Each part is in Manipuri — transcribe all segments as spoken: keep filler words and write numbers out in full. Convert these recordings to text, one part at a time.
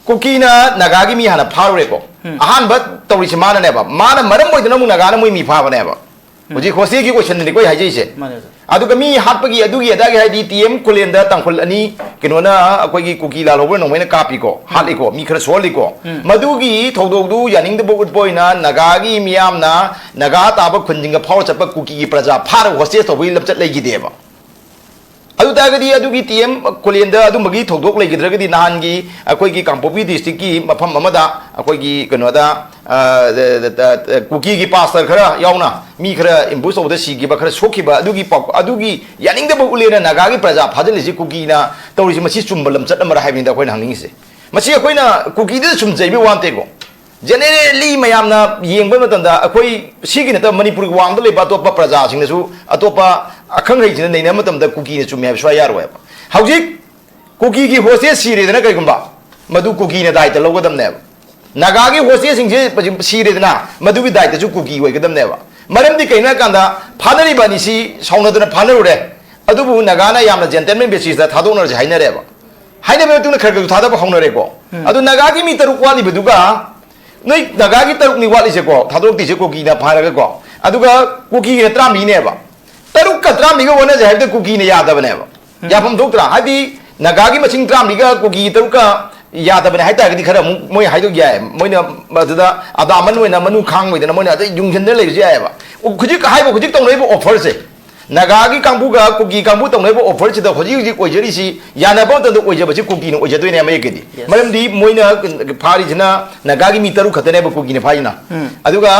ꯀꯨꯀꯤꯅ ꯅꯥꯒꯥꯒꯤ ꯃꯤ ꯍꯥꯟꯅ ꯐꯥꯔꯨꯔꯦꯀꯣ꯫ ꯎꯝ꯫ ꯑꯍꯥꯟꯕ ꯇꯧꯔꯤꯁꯦ ꯃꯥꯅꯅꯦꯕ, ꯃꯥꯅ ꯃꯔꯝ ꯑꯣꯏꯗꯅ ꯑꯃꯨꯛ ꯅꯥꯒꯥꯅ ꯃꯣꯏ ꯃꯤ ꯐꯥꯕꯅꯦꯕ꯫ ꯎꯝ꯫ ꯍꯧꯖꯤꯛ ꯍꯣꯁꯇꯦꯜꯒꯤ ꯀꯣꯏꯁꯟꯗꯅꯤꯀꯣ ꯑꯩ ꯍꯥꯏꯖꯩꯁꯦ꯫ ꯃꯥꯅꯦ, ꯑꯣꯖꯥ꯫ ꯑꯗꯨꯒ ꯃꯤ ꯍꯥꯠꯄꯒꯤ ꯑꯗꯨꯒꯤ ꯑꯗꯥꯒꯤ ꯍꯥꯏꯗꯤ ꯇꯤ ꯑꯦꯝ ꯀꯨꯂꯦꯟꯗ ꯇꯥꯡꯈꯨꯜ ꯑꯅꯤ ꯀꯩꯅꯣꯅ ꯑꯩꯈꯣꯏꯒꯤ ꯀꯨꯀꯤ ꯂꯥꯜꯍꯧꯕ ꯅꯣꯡꯃꯩꯅ ꯀꯥꯞꯄꯤꯀꯣ, ꯎꯝ꯫ ꯍꯥꯠꯂꯤꯀꯣ, ꯃꯤ ꯈꯔ ꯁꯣꯛꯍꯜꯂꯤꯀꯣ꯫ ꯎꯝ꯫ ꯃꯗꯨꯒꯤ ꯊꯧꯗꯣꯛꯇꯨ ꯌꯥꯅꯤꯡꯗꯕ ꯎꯠꯄ ꯑꯣꯏꯅ ꯅꯥꯒꯥꯒꯤ ꯃꯤꯌꯥꯝꯅ ꯅꯥꯒꯥ ꯇꯥꯕ ꯈꯨꯟꯁꯤꯡꯒ ꯐꯥꯎꯔ ꯆꯠꯄ ꯀꯨꯀꯤꯒꯤ ꯄ꯭ꯔꯖꯥ ꯐꯥꯔꯒ ꯍꯣꯁꯇꯦꯜ ꯇꯧꯕꯒꯤ ꯂꯝꯆꯠ ꯂꯩꯈꯤꯗꯦꯕ꯫ ꯑꯗꯨ ꯇꯥꯔꯒꯗꯤ ꯑꯗꯨꯒꯤ ꯇꯤ ꯑꯦꯝ ꯀꯣꯂꯦꯟꯗ ꯑꯗꯨꯝꯕꯒꯤ ꯊꯧꯗꯣꯛ ꯂꯩꯈꯤꯗ꯭ꯔꯒꯗꯤ ꯅꯍꯥꯟꯒꯤ ꯑꯩꯈꯣꯏꯒꯤ ꯀꯥꯡꯄꯣꯛꯄꯤ ꯗꯤꯁꯇ꯭ꯔꯤꯛꯀꯤ ꯃꯐꯝ ꯑꯃꯗ ꯑꯩꯈꯣꯏꯒꯤ ꯀꯩꯅꯣꯗ, ꯑ, ꯀꯨꯀꯤꯒꯤ ꯄꯥꯁꯇꯔ ꯈꯔ ꯌꯥꯎꯅ ꯃꯤ ꯈꯔ ꯑꯦꯝꯕꯨꯁ ꯇꯧꯕꯗ ꯁꯤꯈꯤꯕ ꯈꯔ ꯁꯣꯛꯈꯤꯕ ꯑꯗꯨꯒꯤ ꯄꯥꯎ, ꯑꯗꯨꯒꯤ ꯌꯥꯅꯤꯡꯗꯕ ꯎꯠꯂꯦꯅ ꯅꯥꯒꯥꯒꯤ ꯄ꯭ꯔꯖꯥ ꯐꯥꯖꯤꯜꯂꯤꯁꯤ ꯀꯨꯀꯤꯅ ꯇꯧꯔꯤꯁꯤ ꯃꯁꯤ ꯆꯨꯝꯕ ꯂꯝꯆꯠ ꯑꯃꯔ ꯍꯥꯏꯕꯅꯤꯗ ꯑꯩꯈꯣꯏꯅ ꯍꯪꯅꯤꯡꯉꯤꯁꯦ꯫ ꯃꯁꯤ ꯑꯩꯈꯣꯏꯅ ꯀꯨꯀꯤꯗ ꯁꯨꯝ ꯆꯩꯕꯒꯤ ꯋꯥ ꯅꯠꯇꯦꯀꯣ꯫ Generally ꯃꯌꯥꯝꯅ ꯌꯦꯡꯕ ꯃꯇꯝꯗ ꯑꯩꯈꯣꯏ ꯁꯤꯒꯤ ꯅꯠꯇꯕ ꯃꯅꯤꯄꯨꯔꯒꯤ ꯋꯥꯡꯃꯗ ꯂꯩꯕ ꯑꯇꯣꯞꯄ ꯄ꯭ꯔꯖꯥꯁꯤꯡꯅꯁꯨ ꯑꯇꯣꯞꯄ ꯑꯈꯪ ꯑꯍꯩꯁꯤꯡꯅ ꯅꯩꯅꯕ ꯃꯇꯝꯗ ꯀꯨꯀꯤꯅ ꯆꯨꯝꯃꯦ ꯍꯥꯏꯕ ꯁꯨꯡꯌꯥ ꯌꯥꯔꯣꯏꯕ꯫ ꯍꯧꯖꯤꯛ ꯀꯨꯀꯤꯒꯤ ꯍꯣꯁꯇꯦꯜ ꯁꯤꯔꯦꯗꯅ ꯀꯩꯒꯨꯝꯕ, ꯃꯗꯨ ꯀꯨꯀꯤꯅ ꯗꯥꯏꯇ ꯂꯧꯒꯗꯕꯅꯦꯕ꯫ ꯅꯥꯒꯥꯒꯤ ꯍꯣꯁꯇꯦꯜꯁꯤꯡꯁꯦ ꯍꯧꯖꯤꯛ ꯁꯤꯔꯦꯗꯅ, ꯃꯗꯨꯒꯤ ꯗꯥꯏꯇꯁꯨ ꯀꯨꯀꯤ ꯑꯣꯏꯒꯗꯕꯅꯦꯕ꯫ ꯃꯔꯝꯗꯤ ꯀꯩꯅꯣ ꯍꯥꯏ ꯀꯥꯟꯗ ꯐꯥꯅꯔꯤꯕ ꯑꯅꯤꯁꯤ ꯁꯥꯎꯅꯗꯅ ꯐꯥꯅꯔꯨꯔꯦ꯫ ꯑꯗꯨꯕꯨ ꯅꯥꯒꯥꯅ ꯌꯥꯝꯅ gentleman basisꯇ ꯊꯥꯗꯣꯛꯅꯔꯁꯦ ꯍꯥꯏꯅꯔꯦꯕ꯫ ꯍꯥꯏꯅꯕ ꯃꯇꯨꯡꯗ ꯈꯔ ꯈꯔ ꯊꯥꯗꯕ ꯍꯧꯅꯔꯦꯀꯣ꯫ ꯎꯝ꯫ ꯑꯗꯨ ꯅꯥꯒꯥꯒꯤ ꯃꯤ ꯇꯔꯨꯛ ꯋꯥꯠꯂꯤꯕꯗꯨꯒ ꯅꯣꯏ ꯅꯥꯒꯥꯒꯤ ꯇꯔꯨꯛꯅꯤ ꯋꯥꯠꯂꯤꯁꯦꯀꯣ, ꯊꯥꯗꯣꯛꯇ꯭ꯔꯤꯁꯦ ꯀꯨꯀꯤꯅ ꯐꯥꯔꯒꯀꯣ꯫ ꯑꯗꯨꯒ ꯀꯨꯀꯤꯒꯤꯅ ꯇꯔꯥꯃꯔꯤꯅꯦꯕ꯫ ꯇꯔꯨꯛꯀ ꯇꯔꯥꯃꯔꯤꯒ ꯑꯣꯟꯅꯁꯦ ꯍꯥꯏꯕꯗ ꯀꯨꯀꯤꯅ ꯌꯥꯗꯕꯅꯦꯕ꯫ ꯎꯝ꯫ ꯌꯥꯐꯝ ꯊꯣꯛꯇ꯭ꯔꯥ? ꯍꯥꯏꯗꯤ ꯅꯥꯒꯥꯒꯤ ꯃꯁꯤꯡ ꯇꯔꯥꯃꯔꯤꯒ ꯀꯨꯀꯤꯒꯤ ꯇꯔꯨꯛꯀ ꯌꯥꯗꯕꯅꯦ ꯍꯥꯏꯇꯥꯔꯒꯗꯤ ꯈꯔ ꯑꯃꯨꯛ ꯃꯣꯏ ꯍꯥꯏꯗꯣꯛ ꯌꯥꯏ꯫ ꯃꯣꯏꯅ ꯑꯗꯨꯗ ꯑꯗꯥꯃꯟ ꯑꯣꯏꯅ ꯃꯅꯨ ꯈꯥꯡ ꯑꯣꯏꯗꯅ ꯃꯣꯏꯅ ꯑꯗꯩ ꯌꯨꯡꯁꯤꯟꯗꯅ ꯂꯩꯕꯁꯨ ꯌꯥꯏꯑꯕ꯫ ꯍꯧꯖꯤꯛ ꯍꯥꯏꯕ ꯍꯧꯖꯤꯛ ꯇꯧꯅꯔꯤꯕ offerꯁꯦ, ꯅꯥꯒꯥꯒꯤ ꯀꯥꯡꯕꯨꯒ ꯀꯨꯀꯤ ꯀꯥꯡꯕꯨ ꯇꯧꯅꯔꯤꯕ offerꯁꯤꯗ ꯍꯧꯖꯤꯛ ꯍꯧꯖꯤꯛ ꯑꯣꯏꯖꯔꯤꯁꯤ ꯌꯥꯅꯕ ꯃꯇꯝꯗ ꯑꯣꯏꯖꯕꯁꯤ ꯀꯨꯀꯤꯅ ꯑꯣꯏꯖꯗꯣꯏꯅꯦ ꯃꯌꯦꯛꯀꯤꯗꯤ꯫ Yes꯫ ꯃꯔꯝꯗꯤ ꯃꯣꯏꯅ ꯐꯥꯔꯤꯁꯤꯅ ꯅꯥꯒꯥꯒꯤ ꯃꯤ ꯇꯔꯨꯛ ꯈꯛꯇꯅꯦꯕ ꯀꯨꯀꯤꯅ ꯐꯥꯔꯤꯁꯤꯅ꯫ ꯎꯝ꯫ ꯑꯗꯨꯒ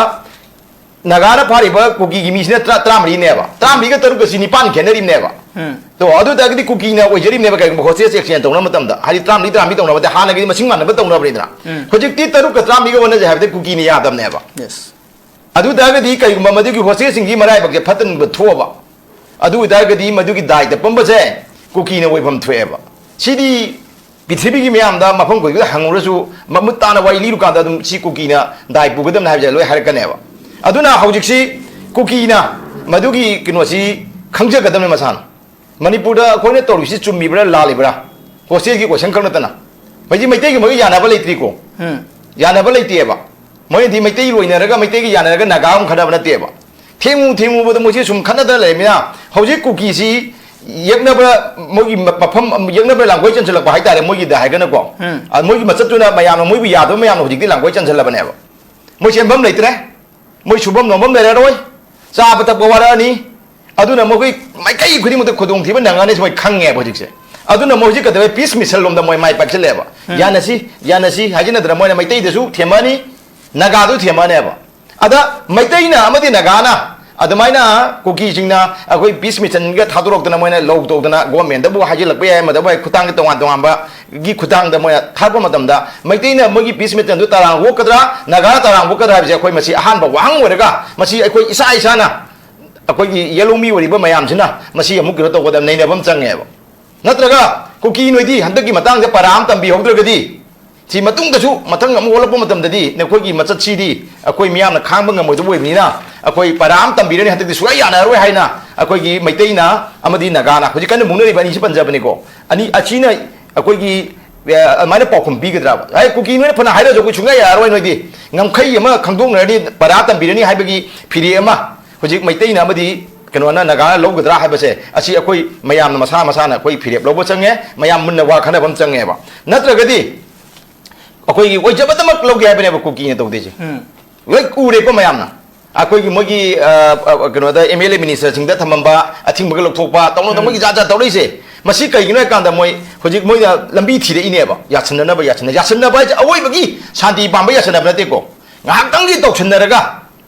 ꯅꯥꯒꯥꯅ ꯐꯥꯔꯤꯕ ꯀꯨꯀꯤꯒꯤ ꯃꯤꯁꯤꯅ ꯇꯔꯥ-, ꯇꯔꯥꯃꯔꯤꯅꯦꯕ꯫ ꯇꯔꯥꯃꯔꯤꯒ ꯇꯔꯨꯛꯀꯁꯤ ꯅꯤꯄꯥꯟ ꯈꯦꯠꯅꯔꯤꯕꯅꯦꯕ꯫ ꯎꯝ꯫ ꯇꯣ, ꯑꯗꯨ ꯑꯣꯏ ꯇꯥꯔꯒꯗꯤ ꯀꯨꯀꯤꯅ ꯑꯣꯏꯖꯔꯤꯕꯅꯦꯕ ꯀꯩꯒꯨꯝꯕ hostage exchange ꯇꯧꯅꯕ ꯃꯇꯝꯗ꯫ ꯍꯥꯏꯗꯤ ꯇꯔꯥꯃꯔꯤ, ꯇꯔꯥꯃꯔꯤ ꯇꯧꯅꯕꯗ ꯍꯥꯟꯅꯒꯤ ꯃꯁꯤꯡ ꯃꯥꯟꯅꯕ ꯇꯧꯅꯕꯅꯤꯗꯅ꯫ ꯎꯝ꯫ ꯍꯧꯖꯤꯛꯇꯤ ꯇꯔꯨꯛꯀ ꯇꯔꯥꯃꯔꯤꯒ ꯑꯣꯟꯅꯁꯦ ꯍꯥꯏꯕꯗ ꯀꯨꯀꯤꯅ ꯌꯥꯗꯕꯅꯦꯕ꯫ Yes꯫ ꯑꯗꯨ ꯑꯣꯏ ꯇꯥꯔꯒꯗꯤ ꯀꯩꯒꯨꯝꯕ ꯃꯗꯨꯒꯤ hostageꯁꯤꯡꯒꯤ ꯃꯔꯥꯏꯕꯛꯁꯦ ꯐꯠꯇꯅꯕ ꯊꯣꯛꯑꯕ, ꯑꯗꯨ ꯑꯣꯏ ꯇꯥꯔꯒꯗꯤ ꯃꯗꯨꯒꯤ ꯗꯥꯏꯇ ꯄꯨꯝꯕꯁꯦ ꯀꯨꯀꯤꯅ ꯑꯣꯏꯐꯝ ꯊꯣꯛꯑꯦꯕ꯫ ꯁꯤꯗꯤ ꯄ꯭ꯔꯤꯊꯤꯕꯤꯒꯤ ꯃꯤꯌꯥꯝꯗ ꯃꯐꯝ ꯈꯨꯗꯤꯡꯗ ꯍꯪꯉꯨꯔꯁꯨ ꯃꯃꯨꯠ ꯇꯥꯅ ꯋꯥꯔꯤ ꯂꯤꯔꯨꯀꯥꯟꯗ ꯑꯗꯨꯝ ꯁꯤ ꯀꯨꯀꯤꯅ ꯗꯥꯏ ꯄꯨꯒꯗꯕꯅꯤ ꯍꯥꯏꯕꯁꯦ ꯂꯣꯏ ꯍꯥꯏꯔꯛꯀꯅꯦꯕ꯫ ꯑꯗꯨꯅ ꯍꯧꯖꯤꯛꯁꯤ ꯀꯨꯀꯤꯅ ꯃꯗꯨꯒꯤ ꯀꯩꯅꯣꯁꯤ ꯈꯪꯖꯒꯗꯕꯅꯤ ꯃꯁꯥꯅ꯫ ꯃꯅꯤꯄꯨꯔꯗ ꯑꯩꯈꯣꯏꯅ ꯇꯧꯔꯤꯁꯤ ꯆꯨꯝꯃꯤꯕ꯭ꯔꯥ ꯂꯥꯜꯂꯤꯕ꯭ꯔꯥ? Hostageꯀꯤ question ꯈꯛ ꯅꯠꯇꯅ꯫ ꯃꯩꯇꯩ ꯃꯩꯇꯩꯒꯤ ꯃꯣꯏꯒꯤ ꯌꯥꯅꯕ ꯂꯩꯇ꯭ꯔꯤꯀꯣ꯫ ꯎꯝ꯫ ꯌꯥꯅꯕ ꯂꯩꯇꯦꯕ꯫ ꯃꯣꯏꯅꯗꯤ ꯃꯩꯇꯩ ꯂꯣꯏꯅꯔꯒ ꯃꯩꯇꯩꯒꯤ ꯌꯥꯅꯔꯒ ꯅꯥꯒꯥ ꯑꯃꯨꯛ ꯈꯠꯅꯕ ꯅꯠꯇꯦꯕ꯫ ꯊꯦꯡꯉꯨ ꯊꯦꯡꯉꯨꯕꯗ ꯃꯣꯏꯁꯦ ꯁꯨꯝ ꯈꯠꯅꯗꯅ ꯂꯩꯔꯃꯤꯅ ꯍꯧꯖꯤꯛ ꯀꯨꯀꯤꯁꯤ ꯌꯦꯛꯅꯕ, ꯃꯣꯏꯒꯤ ꯃ-, ꯃꯐꯝ ꯌꯦꯛꯅꯕ ꯂꯥꯡꯒꯣꯏ ꯆꯟꯁꯤꯜꯂꯛꯄ ꯍꯥꯏꯇꯥꯔꯦ ꯃꯣꯏꯒꯤꯗ ꯍꯥꯏꯔꯒꯅꯀꯣ꯫ ꯎꯝ꯫ ꯑ, ꯃꯣꯏꯒꯤ ꯃꯆꯠꯇꯨꯅ ꯃꯌꯥꯝꯅ ꯃꯣꯏꯕꯨ ꯌꯥꯗꯕ ꯃꯌꯥꯝꯅ ꯍꯧꯖꯤꯛꯇꯤ ꯂꯥꯡꯒꯣꯏ ꯆꯟꯁꯤꯜꯂꯕꯅꯦꯕ꯫ ꯃꯣꯏ ꯆꯦꯟꯐꯝ ꯂꯩꯇ꯭ꯔꯦ꯫ ꯃꯣꯏ ꯁꯨꯐꯝ ꯅꯣꯝꯐꯝ ꯂꯩꯔꯔꯣꯏ꯫ ꯆꯥꯕ ꯊꯛꯄ ꯋꯥꯔꯛꯑꯅꯤ꯫ ꯑꯗꯨꯅ ꯃꯈꯣꯏ ꯃꯥꯏꯀꯩ ꯈꯨꯗꯤꯡꯃꯛꯇ ꯈꯨꯗꯣꯡꯊꯤꯕ ꯅꯪꯉꯅꯤ ꯃꯣꯏ ꯈꯪꯉꯦꯕ ꯍꯧꯖꯤꯛꯁꯦ꯫ ꯑꯗꯨꯅ ꯃꯣꯏ ꯍꯧꯖꯤꯛ ꯀꯩꯗꯧꯋꯦ? Peace mission ꯂꯣꯝꯗ ꯃꯣꯏ ꯃꯥꯏ ꯄꯥꯛꯁꯤꯜꯂꯛꯑꯦꯕ꯫ ꯎꯝ꯫ ꯌꯥꯅꯁꯤ, ꯌꯥꯅꯁꯤ ꯍꯥꯏꯖꯤꯟꯅꯗꯅ ꯃꯣꯏꯅ ꯃꯩꯇꯩꯗꯁꯨ ꯊꯦꯝꯃꯛꯑꯅꯤ, ꯅꯥꯒꯥꯗꯨ ꯊꯦꯝꯃꯛꯑꯅꯦꯕ꯫ ꯑꯗ ꯃꯩꯇꯩꯅ ꯑꯃꯗꯤ ꯅꯥꯒꯥꯅ ꯑꯗꯨꯃꯥꯏꯅ ꯀꯨꯀꯤꯁꯤꯡꯅ ꯑꯩꯈꯣꯏ peace missionꯒ ꯊꯥꯗꯣꯔꯛꯇꯅ ꯃꯣꯏꯅ ꯂꯧ ꯇꯧꯗꯅ governmentꯗꯕꯨ ꯍꯥꯏꯖꯤꯜꯂꯛꯄ ꯌꯥꯏ, ꯑꯃꯗꯕꯨ ꯑꯩ ꯈꯨꯠꯊꯥꯡꯒꯤ ꯇꯣꯉꯥꯟ ꯇꯣꯉꯥꯟꯕꯒꯤ ꯈꯨꯠꯊꯥꯡꯗ ꯃꯣꯏꯅ ꯊꯥꯔꯛꯄ ꯃꯇꯝꯗ ꯃꯩꯇꯩꯅ ꯃꯣꯏꯒꯤ peace missionꯗꯨ ꯇꯔꯥꯡ ꯑꯣꯛꯀꯗ꯭ꯔꯥ, ꯅꯥꯒꯥꯅ ꯇꯔꯥꯡ ꯑꯣꯛꯀꯗ꯭ꯔꯥ ꯍꯥꯏꯕꯁꯦ ꯑꯩꯈꯣꯏ ꯃꯁꯤ ꯑꯍꯥꯟꯕ ꯋꯥꯍꯪ ꯑꯣꯏꯔꯒ ꯃꯁꯤ ꯑꯩꯈꯣꯏ ꯏꯁꯥ ꯏꯁꯥꯅ ꯑꯩꯈꯣꯏꯒꯤ ꯌꯦꯜꯍꯧꯃꯤ ꯑꯣꯏꯔꯤꯕ ꯃꯌꯥꯝꯁꯤꯅ ꯃꯁꯤ ꯑꯃꯨꯛ ꯀꯩꯅꯣ ꯇꯧꯒꯗꯕ, ꯅꯩꯅꯕ ꯑꯃ ꯆꯪꯉꯦꯕ꯫ ꯅꯠꯇ꯭ꯔꯒ ꯀꯨꯀꯤ ꯅꯣꯏꯗꯤ ꯍꯟꯗꯛꯀꯤ ꯃꯇꯥꯡꯗ ꯄꯔꯥ ꯑꯃ ꯇꯝꯕꯤꯍꯧꯗ꯭ꯔꯒꯗꯤ ꯁꯤ ꯃꯇꯨꯡꯗꯁꯨ ꯃꯊꯪ ꯑꯃꯨꯛ ꯑꯣꯜꯂꯛꯄ ꯃꯇꯝꯗꯗꯤ ꯅꯈꯣꯏꯒꯤ ꯃꯆꯠꯁꯤꯗꯤ ꯑꯩꯈꯣꯏ ꯃꯤꯌꯥꯝꯅ ꯈꯥꯡꯕ ꯉꯝꯃꯣꯏꯗꯕ ꯑꯣꯏꯕꯅꯤꯅ ꯑꯩꯈꯣꯏ ꯄꯔꯥ ꯑꯃ ꯇꯝꯕꯤꯔꯅꯤ, ꯍꯟꯗꯛꯇꯤ ꯁꯨꯡꯌꯥ ꯌꯥꯅꯔꯣꯏ ꯍꯥꯏꯅ ꯑꯩꯈꯣꯏꯒꯤ ꯃꯩꯇꯩꯅ ꯑꯃꯗꯤ ꯅꯥꯒꯥꯅ ꯍꯧꯖꯤꯛ ꯀꯟꯅ ꯃꯨꯛꯅꯔꯤꯕ ꯑꯅꯤꯁꯤ ꯄꯟꯖꯕꯅꯤꯀꯣ꯫ ꯑꯅꯤ ꯑꯁꯤꯅ ꯑꯩꯈꯣꯏꯒꯤ, ꯑ, ꯑꯗꯨꯃꯥꯏꯅ ꯄꯥꯎꯈꯨꯝ ꯄꯤꯒꯗ꯭ꯔꯕ? ꯍꯥꯏ, ꯀꯨꯀꯤ ꯅꯣꯏꯅ ꯐꯅ ꯍꯥꯏꯔꯁꯨ ꯑꯩꯈꯣꯏ ꯁꯨꯡꯌꯥ ꯌꯥꯔꯔꯣꯏ, ꯅꯣꯏꯗꯤ ꯉꯝꯈꯩ ꯑꯃ ꯈꯪꯗꯣꯛꯅꯔꯅꯤ, ꯄꯔꯥ ꯇꯝꯕꯤꯔꯅꯤ ꯍꯥꯏꯕꯒꯤ ꯐꯤꯔꯦꯞ ꯑꯃ ꯍꯧꯖꯤꯛ ꯃꯩꯇꯩꯅ ꯑꯃꯗꯤ ꯀꯩꯅꯣꯅ ꯅꯥꯒꯥꯅ ꯂꯧꯒꯗ꯭ꯔꯥ ꯍꯥꯏꯕꯁꯦ, ꯑꯁꯤ ꯑꯩꯈꯣꯏ ꯃꯌꯥꯝꯅ ꯃꯁꯥ ꯃꯁꯥꯅ ꯑꯩꯈꯣꯏ ꯐꯤꯔꯦꯞ ꯂꯧꯕ ꯆꯪꯉꯦ, ꯃꯌꯥꯝ ꯃꯨꯟꯅ ꯋꯥ ꯈꯟꯅꯕ ꯑꯃ ꯆꯪꯉꯦꯕ꯫ ꯅꯠꯇ꯭ꯔꯒꯗꯤ ꯑꯩꯈꯣꯏꯒꯤ ꯑꯣꯏꯖꯕꯗꯃꯛ ꯂꯧꯒꯦ ꯍꯥꯏꯕꯅꯦꯕ ꯀꯨꯀꯤꯅ ꯇꯧꯗꯣꯏꯁꯦ꯫ ꯎꯝ꯫ ꯂꯣꯏ ꯎꯔꯦꯀꯣ ꯃꯌꯥꯝꯅ꯫ ꯑꯩꯈꯣꯏꯒꯤ ꯃꯣꯏꯒꯤ, ꯑ, ꯑ, ꯀꯩꯅꯣꯗ M L A ministerꯁꯤꯡꯗ ꯊꯝꯃꯝꯕ ꯑꯊꯤꯡꯕꯒ ꯂꯧꯊꯣꯛꯄ, ꯇꯧꯅ ꯎꯝ꯫ ꯇꯧꯅ ꯃꯣꯏꯒꯤ ꯖꯥꯠ ꯖꯥꯠ ꯇꯧꯔꯛꯏꯁꯦ꯫ ꯃꯁꯤ ꯀꯩꯒꯤꯅꯣ ꯍꯥꯏ ꯀꯥꯟꯗ ꯃꯣꯏ ꯍꯧꯖꯤꯛ ꯃꯣꯏꯅ ꯂꯝꯕꯤ ꯊꯤꯔꯛꯏꯅꯦꯕ, ꯌꯥꯁꯤꯟꯅꯅꯕ, ꯌꯥꯁꯤꯟꯅ-, ꯌꯥꯁꯤꯟꯅꯕ ꯍꯥꯏꯁꯦ ꯑꯋꯣꯏꯕꯒꯤ ꯁꯥꯟꯇꯤ ꯄꯥꯝꯕ ꯌꯥꯁꯤꯟꯅꯕ ꯅꯠꯇꯦꯀꯣ꯫ ꯉꯥꯏꯍꯥꯛꯇꯪꯒꯤ ꯇꯧꯁꯤꯟꯅꯔꯒ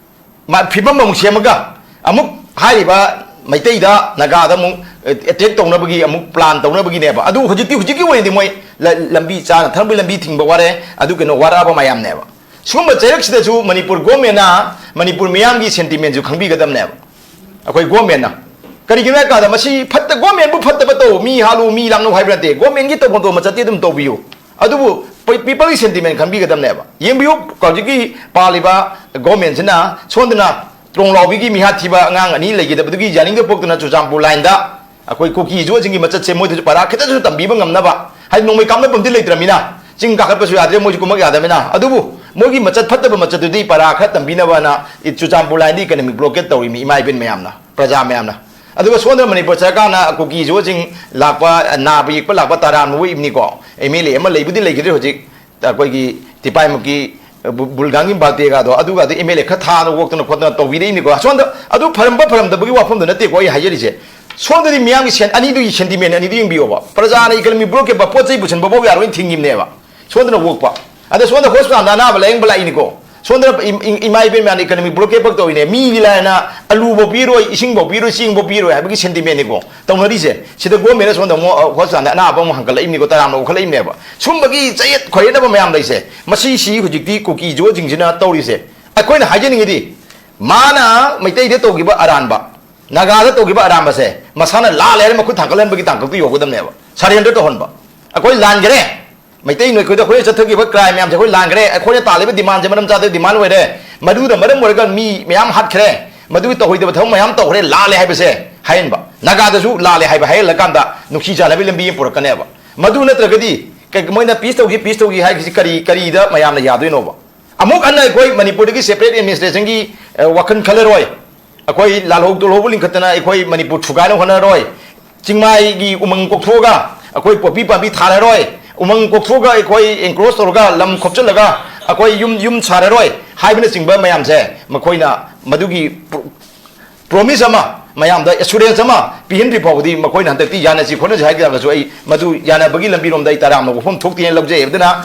ꯃꯥ ꯐꯤꯕꯝ ꯑꯃꯨꯛ ꯁꯦꯝꯃꯒ ꯑꯃꯨꯛ ꯍꯥꯏꯔꯤꯕ ꯃꯩꯇꯩꯗ, ꯅꯥꯒꯥꯗ ꯑꯃꯨꯛ attack ꯇꯧꯅꯕꯒꯤ ꯑꯃꯨꯛ plan ꯇꯧꯅꯕꯒꯤꯅꯦꯕ꯫ ꯑꯗꯨ ꯍꯧꯖꯤꯛꯇꯤ, ꯍꯧꯖꯤꯛꯀꯤ ꯑꯣꯏꯅꯗꯤ ꯃꯣꯏ ꯂ-, ꯂꯝꯕꯤ ꯆꯥꯅ ꯊꯛꯅꯕꯒꯤ ꯂꯝꯕꯤ ꯊꯤꯡꯕ ꯋꯥꯔꯦ, ꯑꯗꯨ ꯀꯩꯅꯣ ꯋꯥꯔꯛꯑꯕ ꯃꯌꯥꯝꯅꯦꯕ꯫ ꯁꯤꯒꯨꯝꯕ ꯆꯩꯔꯛꯁꯤꯗꯁꯨ ꯃꯅꯤꯄꯨꯔ governmentꯅ ꯃꯅꯤꯄꯨꯔ ꯃꯤꯌꯥꯝꯒꯤ sentimentꯁꯨ ꯈꯪꯕꯤꯒꯗꯕꯅꯦꯕ꯫ ꯑꯩꯈꯣꯏ governmentꯅ ꯀꯔꯤꯒꯤꯅꯣ ꯍꯥꯏ ꯀꯥꯟꯗ ꯃꯁꯤ ꯐꯠꯇ, governmentꯕꯨ ꯐꯠꯇꯕ ꯇꯧ, ꯃꯤ ꯍꯥꯠꯂꯨ, ꯃꯤ ꯂꯥꯡꯅꯧ ꯍꯥꯏꯕ ꯅꯠꯇꯦ, governmentꯒꯤ ꯇꯧꯐꯝ ꯊꯣꯛꯄ ꯃꯆꯠꯇꯤ ꯑꯗꯨꯝ ꯇꯧꯕꯤꯌꯨ꯫ ꯑꯗꯨꯕꯨ ꯄꯤ-, peopleꯒꯤ sentiment ꯈꯟꯕꯤꯒꯗꯕꯅꯦꯕ꯫ ꯌꯦꯡꯕꯤꯌꯨ, ꯍꯧꯖꯤꯛꯀꯤ ꯄꯥꯜꯂꯤꯕ governmentꯁꯤꯅ ꯁꯣꯝꯗꯅ ꯇ꯭ꯔꯣꯡꯂꯥꯎꯕꯤꯒꯤ ꯃꯤꯍꯥꯠ ꯊꯤꯕ ꯑꯉꯥꯡ ꯑꯅꯤ ꯂꯩꯈꯤꯗꯕꯗꯨꯒꯤ ꯌꯥꯅꯤꯡꯗꯕ ꯄꯣꯛꯇꯨꯅ ꯆꯨꯔꯆꯥꯟꯄꯨꯔ lineꯗ ꯑꯩꯈꯣꯏ ꯀꯨꯀꯤ ꯌꯨꯠꯁꯤꯡꯒꯤ ꯃꯆꯠꯁꯦ ꯃꯣꯏꯗꯁꯨ ꯄꯔꯥ ꯈꯤꯇꯁꯨ ꯇꯝꯕꯤꯕ ꯉꯝꯅꯕ, ꯍꯥꯏꯗꯤ ꯅꯣꯡꯃꯩ ꯀꯥꯞꯅꯐꯝꯗꯤ ꯂꯩꯇ꯭ꯔꯃꯤꯅ ꯆꯤꯡ ꯀꯥꯈꯠꯄꯁꯨ ꯌꯥꯗ꯭ꯔꯦ, ꯃꯣꯏꯁꯨ ꯀꯨꯝꯃꯛ ꯌꯥꯗꯕꯅꯤꯅ꯫ ꯑꯗꯨꯕꯨ ꯃꯣꯏꯒꯤ ꯃꯆꯠ ꯐꯠꯇꯕ ꯃꯆꯠꯇꯨꯗꯤ ꯄꯔꯥ ꯈꯔ ꯇꯝꯕꯤꯅꯕꯅ ꯆꯨꯔꯆꯥꯟꯄꯨꯔ ꯂꯥꯏꯟꯗ economic blockade ꯇꯧꯔꯤꯃꯤ, ꯏꯃꯥ ꯏꯕꯦꯟ ꯃꯌꯥꯝꯅ, ꯄ꯭ꯔꯖꯥ ꯃꯌꯥꯝꯅ꯫ ꯑꯗꯨꯒ ꯁꯣꯝꯗ ꯃꯅꯤꯄꯨꯔ ꯁꯔꯀꯥꯔꯅ ꯀꯨꯀꯤ ꯖꯣꯁꯤꯡ ꯂꯥꯛꯄ, ꯅꯥꯕ ꯌꯦꯛꯄ ꯂꯥꯛꯄ ꯇꯔꯥꯝꯅ ꯃꯣꯏ ꯏꯝꯅꯤꯀꯣ, MLA ꯑꯃ ꯂꯩꯕꯨꯗꯤ ꯂꯩꯈꯤꯗ꯭ꯔꯦ ꯍꯧꯖꯤꯛ, ꯑꯩꯈꯣꯏꯒꯤ ꯇꯤꯄꯥꯏꯃꯨꯛꯀꯤ ꯕꯨ-, ꯕꯨꯜꯒꯥꯡꯒꯤ ꯕꯥꯜꯇꯦꯒꯥꯗꯣ, ꯑꯗꯨꯒꯗꯤ MLA ꯈꯔ ꯊꯥꯗꯅ ꯑꯣꯛꯇꯅ ꯈꯣꯠꯇꯅ ꯇꯧꯕꯤꯔꯛꯏꯅꯤꯀꯣ꯫ ꯑꯁꯣꯝꯗ ꯑꯗꯨ ꯐꯔꯝꯕ ꯐꯔꯝꯗꯕꯒꯤ ꯋꯥꯐꯝꯗꯣ ꯅꯠꯇꯦꯀꯣ ꯑꯩ ꯍꯥꯏꯖꯔꯤꯁꯦ꯫ ꯁꯣꯝꯗꯗꯤ ꯃꯤꯌꯥꯝꯒꯤ ꯁꯦꯟ ꯑꯅꯤꯗꯨꯒꯤ sentiment ꯑꯅꯤꯗꯨ ꯌꯦꯡꯕꯤꯌꯣꯕ꯫ ꯄ꯭ꯔꯖꯥꯅ economic blockade ꯄꯣꯠ ꯆꯩ ꯄꯨꯁꯤꯟꯕ ꯐꯥꯎ ꯌꯥꯔꯣꯏꯅ ꯊꯤꯡꯉꯤꯕꯅꯦꯕ꯫ ꯁꯣꯝꯗꯅ ꯑꯣꯛꯄ꯫ ꯑꯗ ꯁꯣꯝꯗ hospitalꯗ ꯑꯅꯥꯕ ꯂꯥꯌꯦꯡꯕ ꯂꯥꯛꯏꯅꯤꯀꯣ꯫ ꯁꯣꯝꯗꯅ ꯏꯝ-, ꯏꯝ-, ꯏꯃꯥ ꯏꯕꯦꯟ ꯃꯌꯥꯝꯅ economic blockade ꯐꯛ ꯇꯧꯔꯤꯅꯦ꯫ ꯃꯤꯗꯤ ꯂꯥꯏꯔꯅ ꯑꯂꯨꯐꯥꯎ ꯄꯤꯔꯣꯏ, ꯏꯁꯤꯡꯐꯥꯎ ꯄꯤꯔꯣꯏ, ꯆꯦꯡꯐꯥꯎ ꯄꯤꯔꯣꯏ ꯍꯥꯏꯕꯒꯤ sentimentꯅꯤꯀꯣ ꯇꯧꯅꯔꯤꯁꯦ꯫ ꯁꯤꯗ governmentꯅ ꯁꯣꯝꯗ ꯑꯃꯨꯛ, ꯑ, hospitalꯗ ꯑꯅꯥꯕ ꯑꯃꯨꯛ ꯍꯪꯒꯠꯂꯛꯏꯕꯅꯤꯀꯣ, ꯇꯔꯥꯝꯅ ꯑꯣꯛꯈꯠꯂꯛꯏꯕꯅꯦꯕ꯫ ꯁꯨꯝꯕꯒꯤ ꯆꯌꯦꯠ ꯈꯣꯏꯌꯦꯠꯅꯕ ꯃꯌꯥꯝ ꯂꯩꯁꯦ꯫ ꯃꯁꯤꯁꯤ ꯍꯧꯖꯤꯛꯇꯤ ꯀꯨꯀꯤ ꯖꯣꯁꯤꯡꯁꯤꯅ ꯇꯧꯔꯤꯁꯦ꯫ ꯑꯩꯈꯣꯏꯅ ꯍꯥꯏꯖꯅꯤꯡꯉꯤꯗꯤ, ꯃꯥꯅ ꯃꯩꯇꯩꯗ ꯇꯧꯈꯤꯕ ꯑꯔꯥꯟꯕ, ꯅꯥꯒꯥꯗ ꯇꯧꯈꯤꯕ ꯑꯔꯥꯟꯕꯁꯦ ꯃꯁꯥꯅ ꯂꯥꯜꯂꯦ ꯍꯥꯏꯅ ꯃꯈꯨꯠ ꯊꯥꯡꯒꯠꯍꯟꯕꯒꯤ ꯇꯥꯡꯀꯛꯇ ꯌꯧꯒꯗꯕꯅꯦꯕ꯫ Surrender ꯇꯧꯍꯟꯕ꯫ ꯑꯩꯈꯣꯏ ꯂꯥꯟꯈꯔꯦ, ꯃꯩꯇꯩ ꯅꯣꯏꯈꯣꯏꯗ ꯑꯩꯈꯣꯏꯅ ꯆꯠꯊꯈꯤꯕ crime ꯃꯌꯥꯝꯁꯦ ꯑꯩꯈꯣꯏ ꯂꯥꯟꯈ꯭ꯔꯦ, ꯑꯩꯈꯣꯏꯅ ꯇꯥꯜꯂꯤꯕ demandꯁꯦ ꯃꯔꯝ ꯆꯥꯗꯕ demand ꯑꯣꯏꯔꯦ, ꯃꯗꯨꯅ ꯃꯔꯝ ꯑꯣꯏꯔꯒ ꯃꯤ ꯃꯌꯥꯝ ꯍꯥꯠꯈ꯭ꯔꯦ, ꯃꯗꯨꯒꯤ ꯇꯧꯍꯩꯗꯕ ꯊꯕꯛ ꯃꯌꯥꯝ ꯇꯧꯈ꯭ꯔꯦ, ꯂꯥꯜꯂꯦ ꯍꯥꯏꯕꯁꯦ ꯍꯥꯏꯍꯟꯕ꯫ ꯅꯥꯒꯥꯗꯁꯨ ꯂꯥꯜꯂꯦ ꯍꯥꯏꯕ ꯍꯥꯏꯍꯜꯂꯀꯥꯟꯗ ꯅꯨꯡꯁꯤ ꯆꯥꯟꯅꯕꯒꯤ ꯂꯝꯕꯤ ꯑꯃ ꯄꯨꯔꯛꯀꯅꯦꯕ꯫ ꯃꯗꯨ ꯅꯠꯇ꯭ꯔꯒꯗꯤ ꯀꯩ-, ꯃꯣꯏꯅ peace ꯇꯧꯈꯤ, peace ꯇꯧꯈꯤ ꯍꯥꯏꯕꯁꯤ ꯀꯔꯤ, ꯀꯔꯤꯗ ꯃꯌꯥꯝꯅ ꯌꯥꯗꯣꯏꯅꯣꯕ? ꯑꯃꯨꯛ ꯍꯟꯅ ꯑꯩꯈꯣꯏ ꯃꯅꯤꯄꯨꯔꯗꯒꯤ separate administrationꯒꯤ, ꯑ, ꯋꯥꯈꯜ ꯈꯜꯂꯔꯣꯏ꯫ ꯑꯩꯈꯣꯏ ꯂꯥꯜꯍꯧ ꯇꯣꯜꯍꯧꯕ ꯂꯤꯡꯈꯠꯇꯅ ꯑꯩꯈꯣꯏ ꯃꯅꯤꯄꯨꯔ ꯊꯨꯒꯥꯏꯅꯕ ꯍꯣꯠꯅꯔꯣꯏ꯫ ꯆꯤꯡꯃꯥꯏꯒꯤ ꯎꯃꯪ ꯀꯣꯛꯊꯣꯛꯑꯒ ꯑꯩꯈꯣꯏ ꯄꯣꯄꯤ ꯄꯥꯝꯕꯤ ꯊꯥꯔꯔꯣꯏ꯫ ꯎꯃꯪ ꯀꯣꯛꯊꯣꯛꯑꯒ ꯑꯩꯈꯣꯏ encroach ꯇꯧꯔꯒ ꯂꯝ ꯈꯣꯞꯆꯤꯜꯂꯒ ꯑꯩꯈꯣꯏ ꯌꯨꯝ, ꯌꯨꯝ ꯁꯥꯔꯔꯣꯏ ꯍꯥꯏꯕꯅꯆꯤꯡꯕ ꯃꯌꯥꯝꯁꯦ ꯃꯈꯣꯏꯅ ꯃꯗꯨꯒꯤ ꯄ꯭ꯔꯣ-, promise ꯑꯃ, ꯃꯌꯥꯝꯗ assurance ꯑꯃ ꯄꯤꯍꯟꯗ꯭ꯔꯤ ꯐꯥꯎꯕꯗꯤ ꯃꯈꯣꯏꯅ ꯍꯟꯗꯛꯇꯤ ꯌꯥꯅꯁꯤ ꯈꯣꯠꯅꯁꯤ ꯍꯥꯏꯈꯤꯗ꯭ꯔꯒꯁꯨ ꯑꯩ ꯃꯗꯨ ꯌꯥꯅꯕꯒꯤ ꯂꯝꯕꯤꯔꯣꯝꯗ ꯑꯩ ꯇꯔꯥꯝꯅ ꯋꯥꯐꯝ ꯊꯣꯛꯇꯦꯅ ꯂꯧꯖꯩ꯫ ꯑꯗꯨꯅ